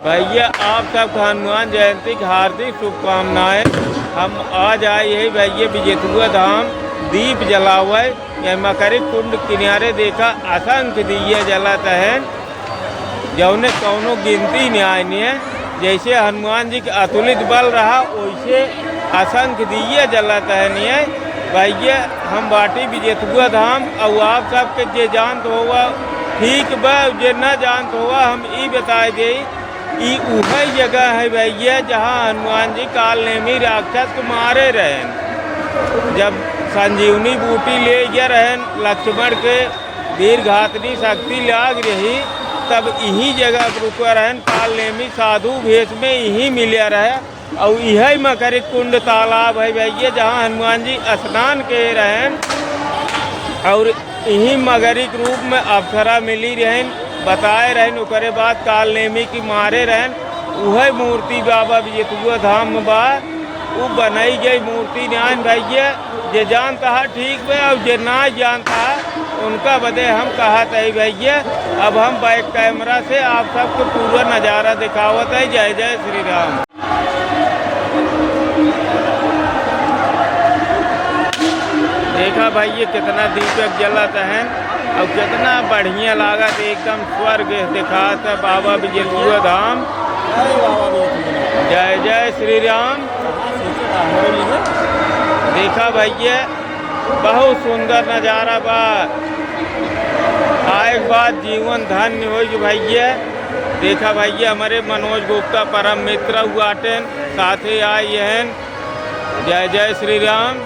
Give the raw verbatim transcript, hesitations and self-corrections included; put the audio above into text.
भैया, आप सबके हनुमान जयंती की हार्दिक शुभकामनाएं। हम आज आए हैं भैया बिजेतुआ धाम दीप जलावे। यह मकरी कुंड किनारे देखा, असंख्य दिए जलत हैं, जौने कौनो गिनती न्याय नहीं है। जैसे हनुमान जी के अतुलित बल रहा, वैसे असंख्य दिए जलत है नहीं है। भैया, हम बाटी बिजेतुआ धाम, और आप सबके जे जानत होवा ठीक बा, जे ना जानत होवा हम ई बताए दे। ई उहे जगह है भैया, जहाँ हनुमान जी काल नेमी राक्षस के मारे रहेन। जब संजीवनी बूटी ले गया रहेन लक्ष्मण के वीर घातनी शक्ति लाग रही, तब इही जगह पर रुका रहेन। काल नेमी साधु भेष में इही मिल्या रहे। और इहे मकरी कुंड तालाब है भैया, जहाँ हनुमान जी स्नान के रहेन और इही मगरी के रूप में अप्सरा मिली रहेन, बताए रहेन। ओकरे बाद काल नेमी की मारे रहेन, उहे मूर्ति बाबा बिजेतुआ धाम में बा। उ बनाई गई मूर्ति नाइन भैया, जे जानता है ठीक बा, और जे ना जानता है उनका बदे हम कहत है भैया। अब हम बैक कैमरा से आप सबको पूरा नज़ारा दिखावत है। जय जय श्री राम। देखा भैया, कितना दीपक जलत है और कितना बढ़िया लागत, एकदम स्वर्ग दिखात है बाबा बिजेतुआ धाम। जय जय श्री राम। देखा भैया, बहुत सुंदर नज़ारा बा। आए के बाद जीवन धन्य होई भैया। देखा भैया, हमरे मनोज गुप्ता परम मित्र हुआटेन, साथे आए हैं। जय जय श्री राम।